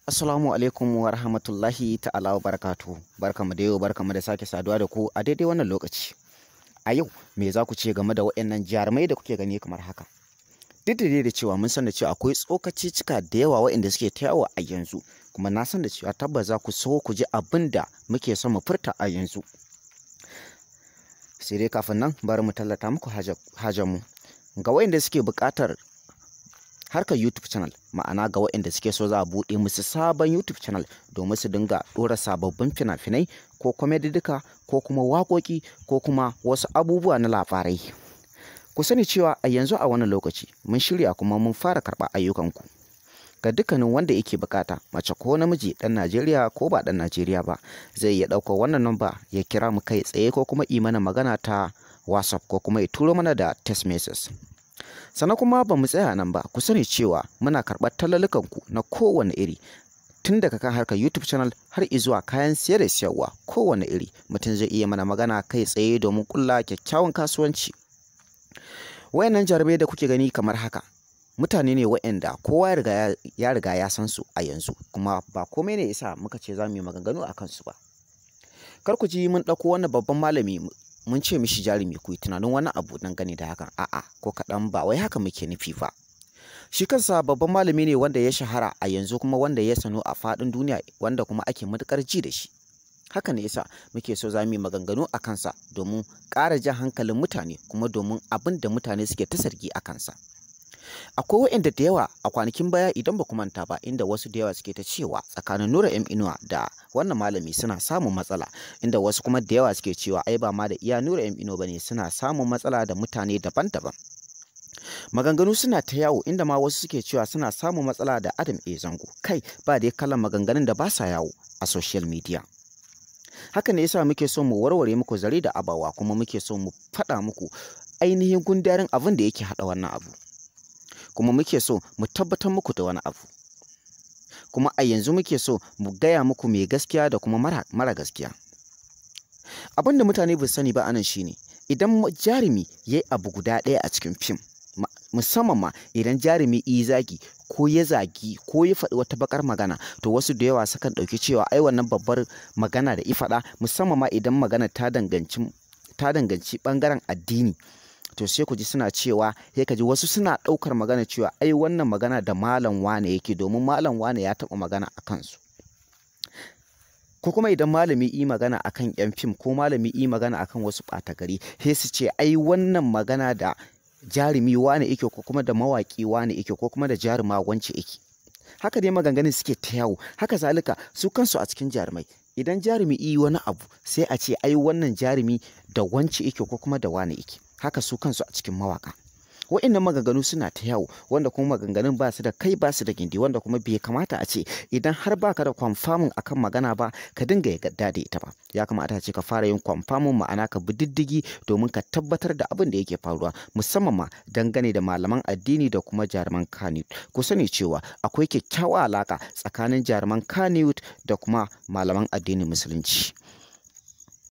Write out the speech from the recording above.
Assalamu alaikum wa rahmatullahi ta'ala wa barakatuhu. Barkamu da yau, barkamu da sake saduwa da ku a daidai wannan lokaci. A yau, me za ku ce game da waɗannan jarumai da kuke gani kamar haka? Duk da dai da cewa mun san da cewa akwai tsokaci cika da yawa waɗanda suke ta yawo a yanzu, kuma na san da cewa tabbas za ku so ku ji abin da muke son mu furta a yanzu. Sai dai kafin nan bari mu tallata muku hajar mu. Ga waɗanda suke buƙatar harkar YouTube channel, ma'ana ga waɗanda suke so za a buɗe musu sabon YouTube channel domin su dinga ɗora sababbin fina-finai ko duka ko kuma waƙoƙi ko kuma wasu abubuwa na labarai. Ku sani cewa a yanzu a wannan lokaci mun shirya kuma mun fara karɓar ayyukanku. Ga dukkanin wanda yake bukata, mace ko namiji, ɗan Najeriya ko ba ɗan Najeriya ba, zai iya ɗaukar wannan namba ya kira mu kai tsaye ko kuma yi mana magana ta WhatsApp ko kuma ya turo mana da text message. Sannan kuma ba mu tsaya nan ba, ku sani cewa muna karɓar tallalukanku na kowane iri, tun daga kan harkar YouTube channel har izuwa kayan siyar da siyarwa kowane iri. Mutum zai iya mana magana kai tsaye domin ƙulla kyakkyawan kasuwanci. Wayannan jarumai da kuke gani kamar haka, mutane ne wayanda kowa ya riga ya san su a yanzu, kuma ba komai ne yasa muka ce za mu yi maganganu a kansu ba. Kar ku ji mun ɗauko wannan babban malami mun ce mishi jarumi ku yi tunanin wani abu dangane da hakan. A'a, ko kaɗan ba wai haka muke nufi ba. Shi kansa babban malami ne wanda ya shahara a yanzu kuma wanda ya sanu a faɗin duniya, wanda kuma ake matuƙar ji da shi. Haka ne yasa muke so za mu yi maganganu a kansa domin ƙara jan hankalin mutane kuma domin abin da mutane suke ta zargi a kansa. Akwai waɗanda da yawa a kwanakin baya, idan ba ku manta ba, inda wasu da yawa suke ta cewa tsakanin Nura M Inuwa da wannan malami suna samun matsala, inda wasu kuma da yawa suke cewa ai ba ma da iya Nura M Inuwa bane, suna samun matsala da mutane daban-daban. Maganganu suna ta yawo, inda ma wasu suke cewa suna samun matsala da Adam A Zango. Kai, ba dai kalan maganganun da ba sa yawo a social media. Haka ne yasa muke so mu warware muku zare da abawa, kuma muke so mu faɗa muku ainihin gundarin abin da yake haɗa wannan abu. Kuma muke so mu tabbatar muku da wani abu. Kuma a yanzu muke so mu gaya muku mai gaskiya da kuma mara gaskiya. Abin da mutane ba sani ba anan shine, idan jarumi ya yi abu guda ɗaya a cikin fim, musamman ma idan jarumi yi zagi ko ya zagi ko ya faɗi wata bakar magana, to wasu da yawa sukan ɗauki cewa ai wannan babbar magana da i faɗa, musamman ma idan magana ta danganci ɓangaren addini, to sai ku ji suna cewa, sai ka ji wasu suna ɗaukar magana cewa ai wannan magana da malam wane yake, domin malam wane ya taɓa magana a kansu. Ko kuma idan malami yi magana akan yan fim ko malami yi magana akan wasu ɓata gari, sai su ce ai wannan magana da jarumi wane yake, ko kuma da mawaƙi wane yake, ko kuma da jaruma wance yake. Haka dai maganganun suke ta yawo. Haka zalika su kansu a cikin jarumai, idan jarumi yi wani abu, sai a ce ai wannan jarumi da wance yake ko kuma da wane yake. Haka su kansu a cikin mawaka. Wa'innan maganganu suna ta yawo, wanda kuma maganganun ba su da kai ba su da gindi, wanda kuma bai kamata a ce idan har baka da confirming akan magana ba ka dinga yarda da ita ba. Ya kamata a ce ka fara yin confirming, ma'ana ka bi diddigi domin ka tabbatar da abin da yake faruwa, musamman ma dangane da malaman addini da kuma jaruman Kannywood. Ku sani cewa akwai kyakkyawar alaka tsakanin jaruman Kannywood da kuma malaman addinin Musulunci.